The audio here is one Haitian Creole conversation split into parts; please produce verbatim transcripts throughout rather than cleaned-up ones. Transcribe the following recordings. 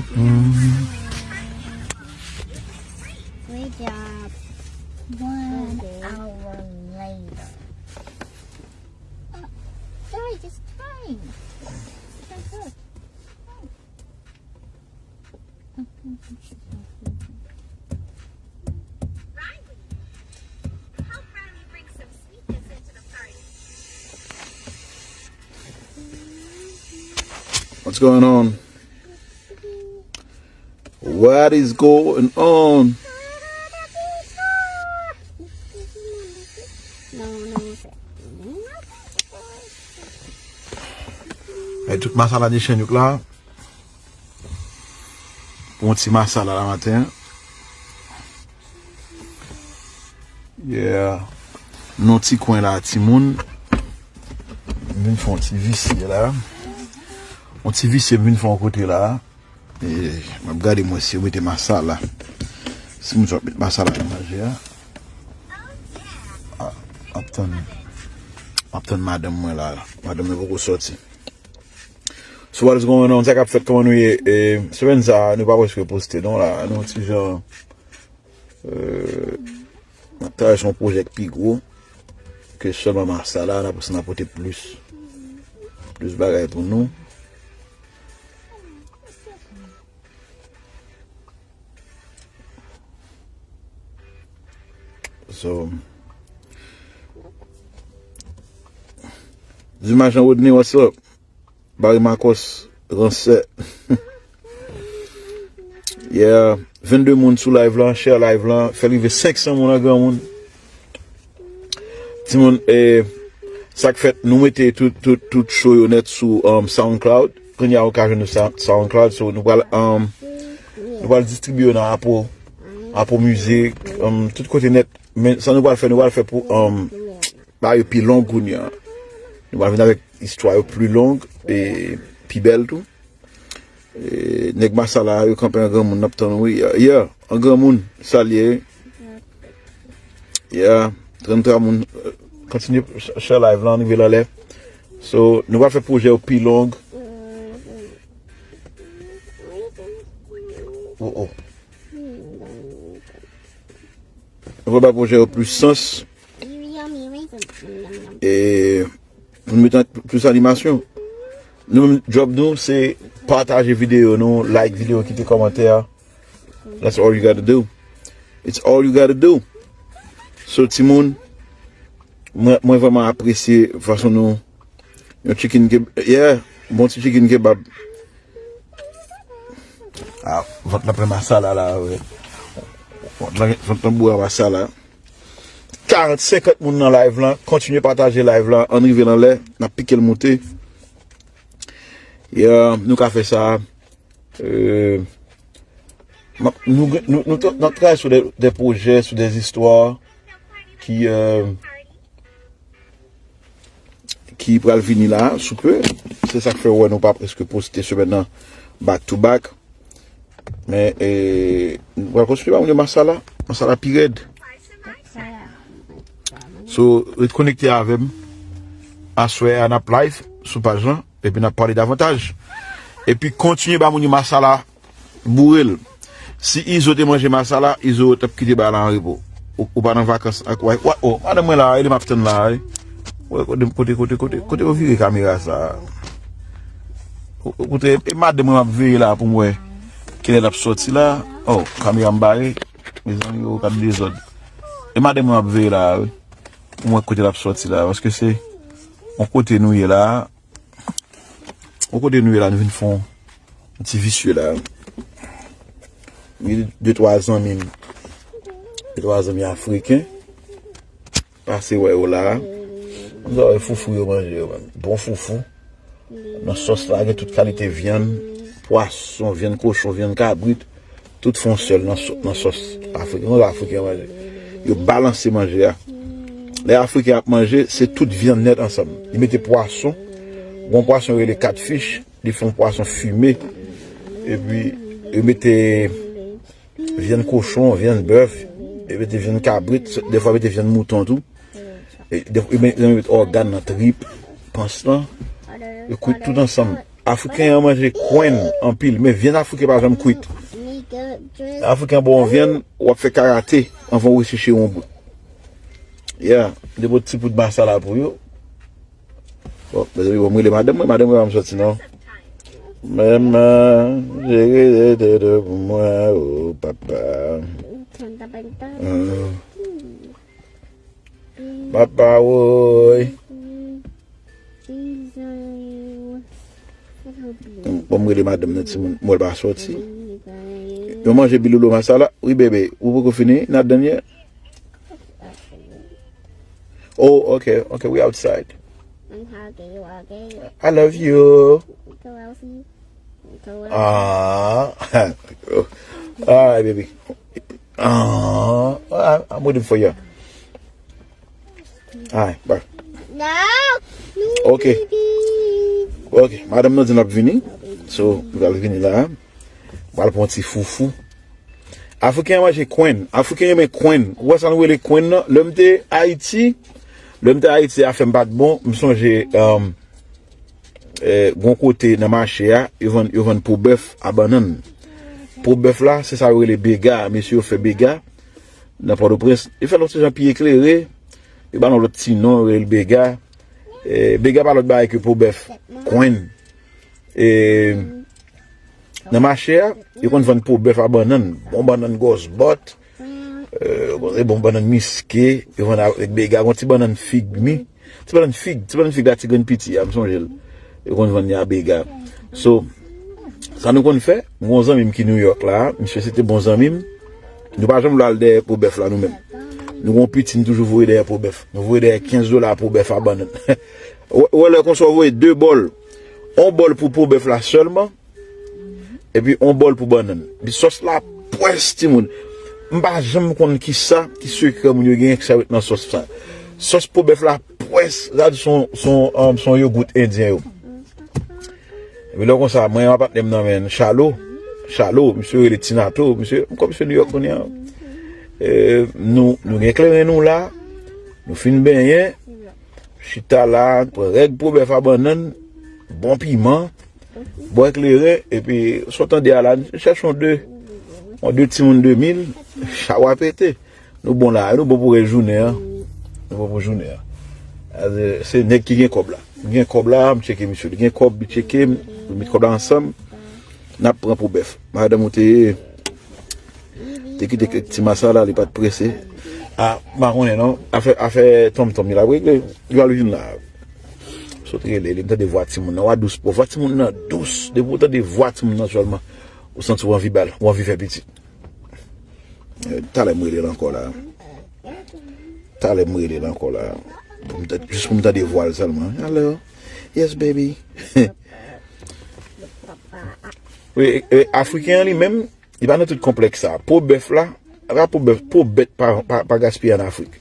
Great job. One hour later. Uh, Joy, just time. Just look. What's going on? What is going on? Ay, tout masala de chen youk la. Pou yon ti masala la maten. Yeah. Non ti kwen la, timoun. M vin fè yon ti visye la. Yon ti visye m vin fè yon kote la. E, m ap gade mwen si yo mete masala. Si moun sa ap met masala nan manje a. A, m ap tann, m ap tann madanm mwen la. Madanm mwen poko sòti. So what is going on? Sa k ap fèt, kòman nou ye? E, semèn sa a, nou pa prèske poste non la. Nou ti jan, e, n ap travay sou yon pwojè k pi gwo ke sèlman masala. N ap, n ap pote plis, plis bagay pou nou. So, Zima Jean Rodney, what's up? Barry Marcos, Ransè. Yeah, vennde moun sou live lan, share live lan, fè l rive senk san moun an granmoun. Timoun, e, sa k fèt, nou mete tout, tout, tout show yo nèt sou, um, SoundCloud. Kounye a ou ka jwenn nou sa, SoundCloud, so nou pral, um, nou pral distribye yo nan Apple, Apple Music, um, tout kote nèt. Men sa nou pral fè, nou pral fè pou, um, ba yo pi long kounye a. Nou pral vin avèk istwa yo pi long e pi bèl tou. E, nèg masala yo kanpe an granmoun, n ap tann wi. Yeah, an granmoun, salye. Yeah, tranntrwa moun, e, kontinye share live lan, rive l anlè. So, nou pral fè pwojè yo pi long. Oh, oh. Nou pral bay pwojè yo plis sans. E pou nou mete plis animasyon. Nou menm, djòb nou, se pataje videyo nou, like videyo, kite kòmantè. That's all you gotta do. It's all you gotta do. So, timoun, mwen, mwen vrèman apresye fason nou, yon chicken ke, yeah, bon ti chicken kebab. Ah, vant lan plen masala la, wi. Vant lan, vant lan boure masala. Karant, senkant moun nan live lan, kontinye pataje live lan, ann rive l anlè, n ap pike l moute. Yeah, nou ka fè sa. Euh, m ap, nou, nou, nou, nou, n ap travay sou de, de pwojè, sou de zistwa ki, euh, ki pral vini la, sou pe. Se sa k fè w wè nou pa prèske poste semèn nan back to back. Men, e, nou pral kontinye ba moun yo masala. Masala pi rèd. So, ret konekte avè m. Aswè a, n ap live sou paj lan, epi n ap pale davantaj. Epi kontinye ba moun yo masala, boure l. Si Izo te manje masala, Izo t ap kite bagay la an repo. Ou, ou pa nan vakans ak, wa, wa, oh, madanm mwen la, e li m ap tann la, wi. Wè, kote, kote, kote, kote, kote yo vire kamera sa? Ou, ou, kote, e madanm mwen m ap veye la pou m wè kilè l ap sòti la. Oh, kamera m bare. Mezanmi, yo, gad dezòd. E madanm mwen m ap veye la, wi. Pou m wè kote l ap sòti la. Paske se yon kote nou ye la. Yon kote nou ye la, nou vin fè yon ti visye la. Gen de, de twa zanmi m. De twa zanmi afriken. Pase wè yo la. Sa wè foufou yo manje yo menm. Bon foufou. Nan sòs la, gen tout kalite vyann, pwason, vyann kochon, vyann kabrit. Tout fè yon sèl nan sò-, nan sòs afriken. Konsa afriken yo manje. Yo balanse manje a. Lè afriken ap manje, se tout vyann nèt ansanm. Li mete pwason, gon pwason yo rele catfish, li fè yon pwason fime. Epi, yo mete vyann kochon, vyann bèf, yo mete vyann kabrit, dèfwa yo mete vyann mouton tou. E dèfwa, yo mete, yo mete ògàn nan, trip, pans lan. Yo kwit tout ansanm. Afriken an manje kwenn anpil, men vyann afriken pa janm kwit. Afriken an ba w yon vyann, w ap fè karate anvan w recheche yon bout. Yeah, depo ti poud masala pou yo. Bon, mezanmi, bon, m rele madanm mwen, madanm mwen pa m soti non. Menm, jere tete pou mwen, o papa. Papa woy. Bon, m rele madanm nan timoun, mwen pa soti. Yo manje bilolo masala. Wi, bebe, ou poko fini? Not done yet? Oh, okay, okay, we outside. I love you. Ah, all right, baby. Ah, I- I'm waiting for you. All right, bye. Ok. Ok, madanm nan di n ap vini. So, nou pral vini la. Pral pran ti foufou. Afriken an manje kwenn. Afriken renmen kwenn. Ou wè sa nou rele kwenn nan? Lè m te Ayiti, lè m te Ayiti, afè m pa t bon. M sonje, um, eh, gon kote nan mache a, yo vann, yo vann po bèf a bannann. Po bèf la, se sa yo rele bega. Mesye yo fè bega nan Pòtoprens. Yo fè l yon ti jan pi eklere. Yo ba l yon lòt ti non, yo rele l bega. Eh, bega pa lòt bagay ke po bèf. Kwenn. E, nan mache a, yo konn vann po bèf a bannann. Bon bannann gwòs bòt. Eh, bon bannann miske. Yo vann avèk bega. Gon ti bannann fig mi. Ti bannann fig. Ti bannann fig la, ti grenn piti a, m sonje l. Yo konn vann li a bega. So, sa nou konn fè, m gon zanmi m ki New York la, misye se te bon zanmi m. Nou pa janm vle al dèyè po bèf la nou menm. Nou gon piti, nou toujou voye dèyè po bèf. Nou voye dèyè kenz dola po bèf a bannann. Ou wè lè konsa w voye de bòl. On bòl pou po bèf la sèlman. Epi on bòl pou bannann. Epi sòs la pwès timoun. M pa janm konn kisa ki sekrè moun yo genyen ki sa yo met nan sòs sa. Sòs po bèf la pwès, sa di son, son, um, son yogout endyen yo. Epi lè konsa, mwen a patnè m nan men Chalo. Chalo, misye rele Tinato, misye, m kwè misye New York kounye a. Eh, nou, nou gen kleren nou la, nou fin benyen, chita la, pran règ po bèf a bannann, bon piman, bwè kleren, epi sa w tande a la, chèche yon de, yon de timoun de mil, chawa pete. Nou bon la, nou bon pou rès jounen an. Nou bon pou jounen an. Se nèg ki gen kòb la. M gen kòb la, m tcheke misye. Li gen kòb, li tcheke m, nou met kòb la ansanm. N ap pran po bèf. Madanm ou te ye. Te kite kèk ti masala, li pa t prese. A, m pa konnen non. Afè, afè tonmtonm, li la regle. Li pral vin la. Sot rele li, m tande vwa timoun nan. Vwa dous, vwa timoun nan dous. Depi w tande vwa timoun nan sèlman, ou santi w anvi ba l, ou anvi fè pitit. Eh, talè m rele l ankò la. Talè m rele l ankò la. Pou m ta- Jis pou m tande vwa l sèlman. Hello. Yes, baby. Wi, e, e, Afriken an li menm, li pa nan tout konplèks sa. Po bèf la, pa po bèf, po bèt pa, pa, pa gaspiye an Afrik.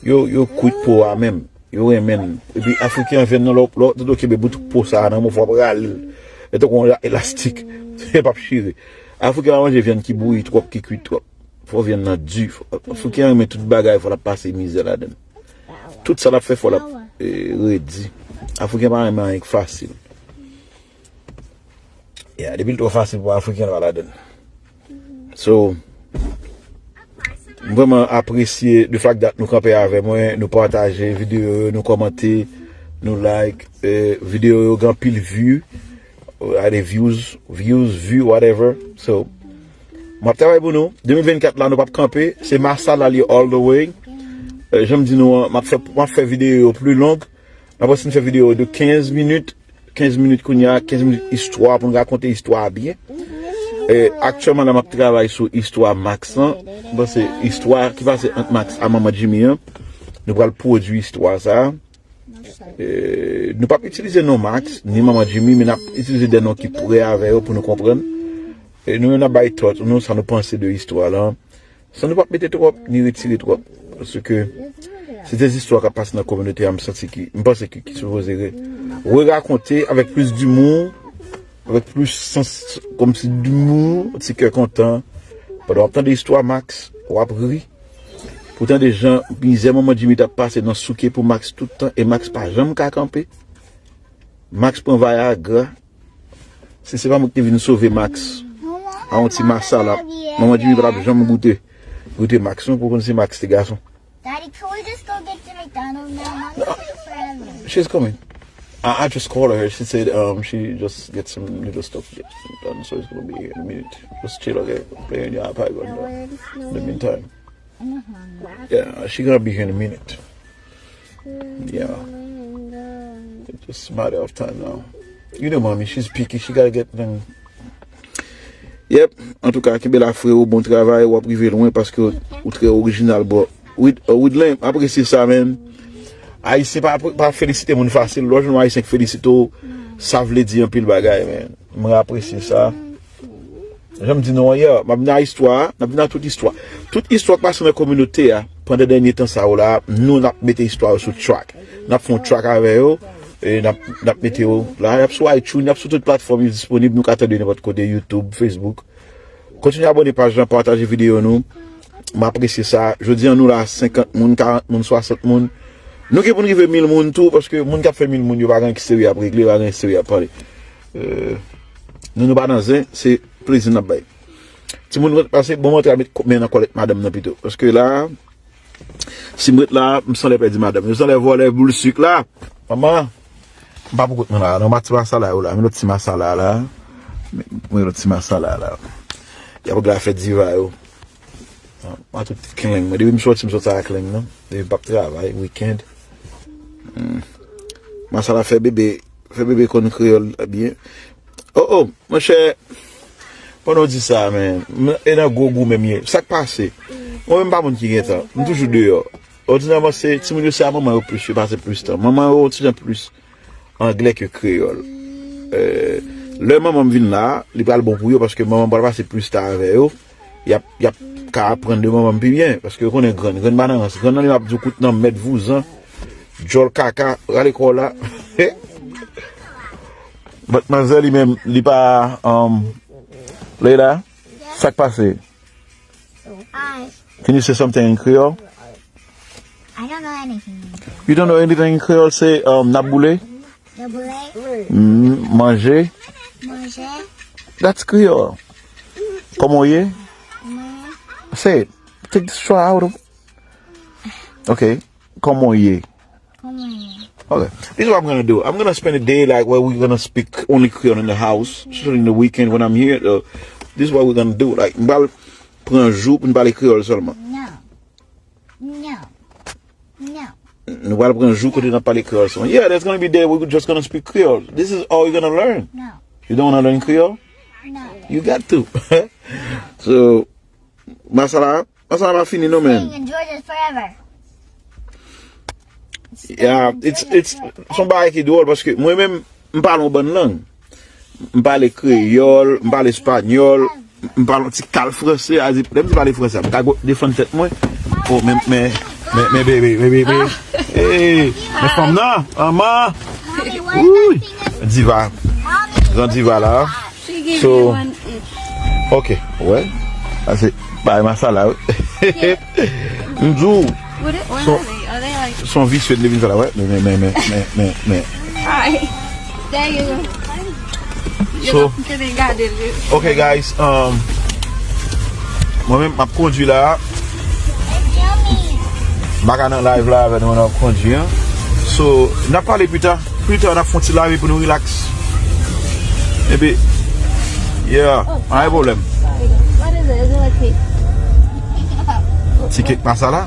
Yo, yo kwit po a menm. Yo renmen l. Epi Afriken an vyann nan, lè w, lè w tande w kenbe bout po sa a nan men w, fò w ap rale l. E tankou yon elastik. L p ap chire. Afriken an manje vyann ki bouyi twòp, ki kwit twòp. Fò vyann nan di. Fò, Afriken an renmen tout bagay, fò l ap pase mizè ladan l. Tout sa l ap fè, fò l ap, eh, redi. Afriken pa renmen anyen k fasil. Yeah, depi l twò fasil pou Afriken, l pa ladan l. So, m vrèman apresye the fact that nou kanpe avè mwen, nou pataje videyo yo, nou kòmante, nou like, eh, videyo yo gen anpil view, eh, views, views, view, whatever. So, m ap travay pou nou. De mil vennkat la, nou p ap kanpe. Se masala li all the way. Eh, jan m di nou an, m ap fè, m ap fè videyo yo pli long. M ap eseye fè videyo de kenz minit. Kenz minit kounye a, kenz minit istwa pou n rakonte istwa a byen. E, aktyèlman la, m ap travay sou istwa Max lan. M panse istwa ki pase ant Max a manman Jimmy an. Nou pral pwodui istwa sa a. E, nou p ap itilize non Max, ni manman Jimmy, men n ap itilize de non ki pre avè yo pou nou konprann. E nou menm n ap bay thought nou, sa nou panse de istwa lan. San nou p ap mete twòp, ni retire twòp. Paske se de zistwa k ap pase nan kominote a, m santi ki, m panse ki, ki sipoze re, rerakonte avèk plis dimou, avèk plis sans, kòmsi dimou, ti kè kontan. Pandan w ap tande istwa Max, w ap ri. Pou tande jan mizè manman Jimmy t ap pase nan souke pou Max tout tan, e Max pa janm ka kanpe. Max pran Viagra, Si se pa mwen ki te vin sove Max a yon ti masala, manman Jimmy pa t ap janm goute, goute Max non, pou konn si Max te gason. Daddy, can we just go get the McDonald's now? Mommy, forever. She's coming. I, I just called her. She said um she just get some little stuff get done, so it's gonna be here in a minute. Just chill, okay? Play on your iPad in the meantime. Yeah, she gonna be here in a minute. Yeah. It's just a matter of time now. You know, mommy, she's picky. She gotta get them. Yep. Antouka, kenbe la, freo. Bon travay. W ap rive lwen paske ou trè orijinal, bro. Wid, uh, Widlen, apresye sa, men. Ayisyen pa, pa felisite moun fasil. Lòt jou, Ayisyen ki felisite w, sa vle di anpil bagay, men. Mwen apresye sa. Jan m di nou an yè, m ap vin a istwa a, n ap vin a tout istwa. Tout istwa k pase nan kominote a, pandan dènye tan sa yo la, nou n ap mete istwa yo sou track. N ap fè yon track avè yo, e n ap, n ap mete yo la, y ap sou iTunes, y ap sou tout platfòm yo disponib, nou ka tande yo nenpòt kote, YouTube, Facebook. Kontinye abòne paj lan, pataje videyo nou. M apresye sa. Jodi an nou la senkant moun, karant moun, swasant moun. Nou gen pou n rive mil moun tou, paske moun k ap fè mil moun yo pa gen anyen ki serye ap regle, pa gen anyen serye ap pale. Euh, nou, nou pa nan zen, se plezi n ap bay. Timoun, pase bon, mwen te al met men nan kòlèt madanm nan pito. Paske la, si m ret la, m sanlè pèdi madanm. Yo sanlè vòlè boul sik la. Manman, m pa pou kont mwen la, non, ma ti masala yo la, men lòt ti masala la. Men lòt ti masala la. Y ap regle afè diva yo. Ah, mwen tout kleng mwen. Depi m sòti, m sòti ak kleng nan. Depi m p ap travay, weekend. Hmm. Masala fè bebe, fè bebe konn kreyòl byen. Oh, oh, monchè. Pandan w di sa, men. M, e nan gwo gou menm ye. Sa k pase? Mwen menm pa moun ki gen tan. M toujou deyò. Òdinèman, se timoun yo se a manman yo plis, yo pase plis tan. Manman yo yon ti jan plis anglè ke kreyòl. Euh, lè manman m vin la, li pral bon pou yo paske manman m pral pase plis tan avè yo. Y ap, y ap ka aprann de manman m pi byen paske yo konnen grann. Grann pa nan rans. Grann nan li m ap di w kout nan mèt vouzan. Djòl kaka, rale kò w la. But manzè li menm, li pa, um, Leila, sa k pase? Hi. Can you say something in Creole? I don't know anything in Creole. You don't know anything in Creole? Say, um, n ap boule? N ap boule? Mm, manje? Manje? That's Creole. Kòman w ye? Mwen. Say it. Take the straw out of. Okay. Kòman w ye? Kòman w ye? Okay. This is what I'm gonna do. I'm gonna spend a day like where we're gonna speak only Creole in the house, especially in the weekend when I'm here. Uh, this is what we're gonna do. Like, m pral pran jou pou n pale kreyòl sèlman. No. No. No. Nou pral pran jou kote n ap pale kreyòl sèlman. Yeah, there's gonna be day we're just gonna speak Creole. This is all you're gonna learn. No. You don't wanna learn Creole? No. You got to. So, masala, masala pa fini non, men. Staying in Georgia forever. Yeah, it's, it's, se yon bagay ki dwòl paske mwen menm, m pale yon bann lang. M pale kreyòl, m pale espanyòl, m pale yon ti kal franse. A di, lè m di pale franse, m ka go-, defann tèt mwen. Oh, men, men, men, men, bebe, bebe, bebe. Hey, men fanm nan, manman. Wouy, diva. Gran diva la. So, ok, wè. Sa se bay masala, wi. M di w, son, son visye li vin fè la, wè. Men, men, men, men, men, men. Alright. There you go. So, ok, guys, um, mwen menm, m ap kondwi la. M pa ka nan live la avè nou, n ap kondwi, an. So, n ap pale pita. Pita, n ap fè yon ti live pou nou relax. Epi, yeah, pa gen pwoblèm. What is it? Is it like cake? Ti kèk masala?